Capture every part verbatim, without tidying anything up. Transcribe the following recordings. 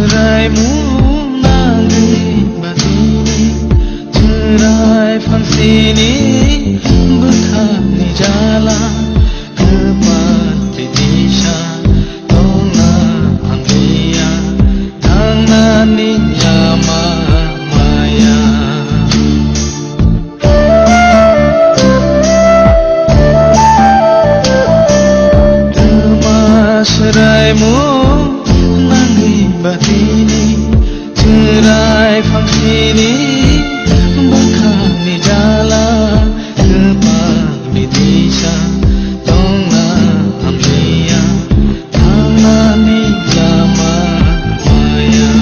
Raimung nangwi batini, chwrai phangsini bwkhakni jala, kwpal tisa tongna hamliya, thangnani lama maya. Twma swraimung nangwi batini, chwrai phangsini bwkhakni jala, kwpal bitisa tongna hamliya, thangnani lama maya.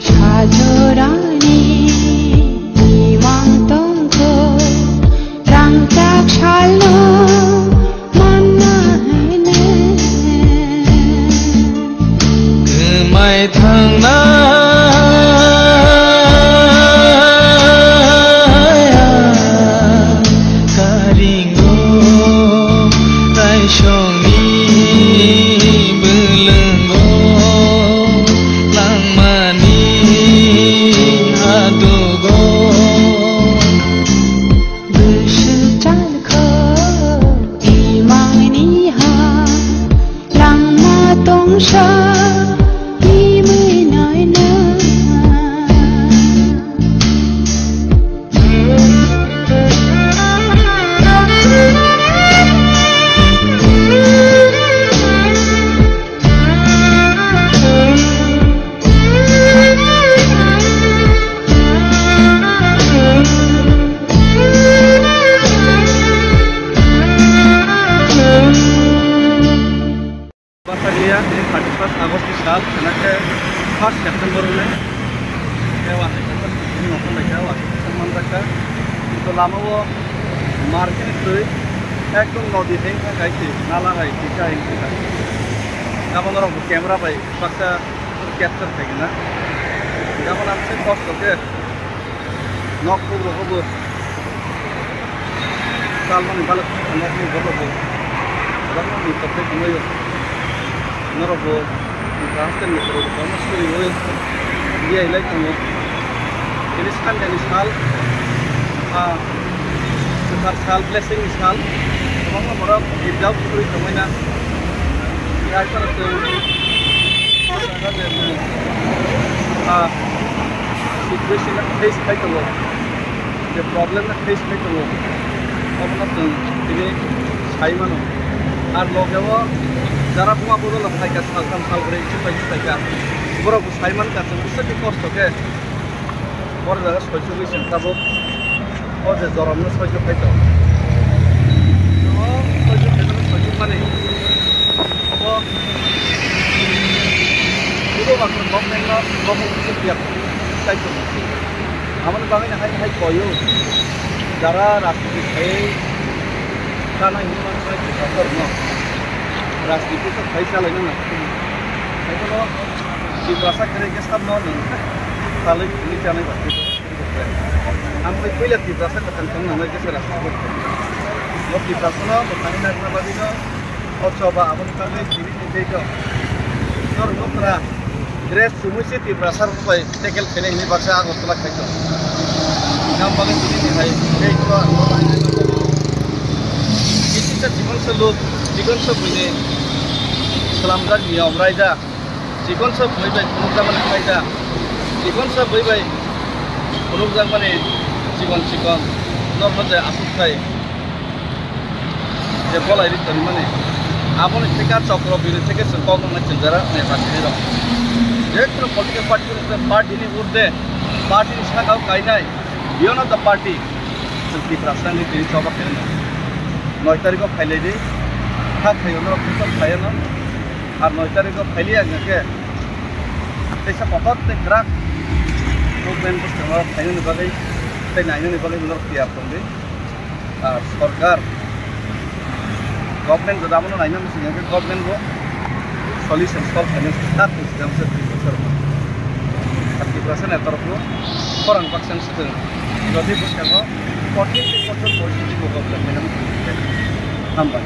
Sajorani imang tongkho, rangchak salno manna hene. Kwmai thangnai karingo raisongni bwlwngo langmani hadugo. Bwswk chalkho imangni ha langma tongsa imwi naina. Bwsakliya, tini thirty first August ni sal, hwnakhe first September hwnwi. Tei o aswk khe tini nokha bai khe o aswk khe manjak kha. Kintu lama o mar khe twi ekdom nodi heng kha, kai se nala hai kisa heng kha. Gabang rok bo camera bai baksa capture khai gana. Gabang ang se kosto khe. Nok phuk rok bo salmani balok nokni borok bo kwbangma mui tokhe tonglaio. Norok bo hasteni borok kwbangma suriui biyai lai tongo. Tini Sunday ni sal, ah, kwthar sal, blessing ni sal, kwbangma borok girjao suri tongmani. Tini hai phano chwng ah, situation face khai tongo, je problem no face khai tongo, obono chwng tini sai mano. Ar loge o jara buma bodol rok phaikha, saltham salbrwi chupai chupaikha, borok bo sai mankha chwng bwswk khe kosto khe. Boro jaga soichugwi chwng tabuk o je jorom no soichuk khai tongo. O soichuk khai tongo, soichuk mani obo Budo baksa government no, government kisa biya khai tongo. Aboni bagwi no hai hai koyo. Jara rajniti khai kana hinwi man khai Tiprasa rok no. Rajniti to khai chalai nang. Hai kono Tiprasa khere khe sabno nang. Salai hinwi chanai ba. Ang bai puila Tiprasa kwthang tong nang bai khe sera. Bo Tiprasa no bo thani nang na bagwi no. O choba aboni bagwi chini tei tei to. Nor nokra dress chumui se Tiprasa rok bai tackle khainai hinwi baksa Agartala khai to. Nang bagwi chini ni hai tei to ang no hai. Kisi sa chikon sa luk, chikon sa buini slamjak niyom raida. Chikon sa bui bai phunukjakmani khaida. Chikon sa bui bai phunukjakmani chikon chikon. Norno je asuk khai. Je bolai ri tongmani. Aboni theka chokro bini theke chwng kok nang chingjara neta tini rok. Je kono political party kono party ni urde, party ni sakao kainai, beyond of the party. Chwng Tiprasa ni tini choba khainai. Noi tarikh o phailai di. Kha khayo no, kha khayo no. Ar noi tarikh o phailiya hwnkhe teisa kotor tei kwrak movement bwskango phainani bagwi tei nainani bagwi norok tiyar tongdi. Ar sorkar, government jodi abono naina muchung hwnkhe government bo solution solve khainai sak twi sijam se twi bosor. Ar Tiprasa netarokbo khorang baksa wng swtwng jodi bwskango kothin tei kotor poristiti bo government naina muchung hwnkhe. Hambai.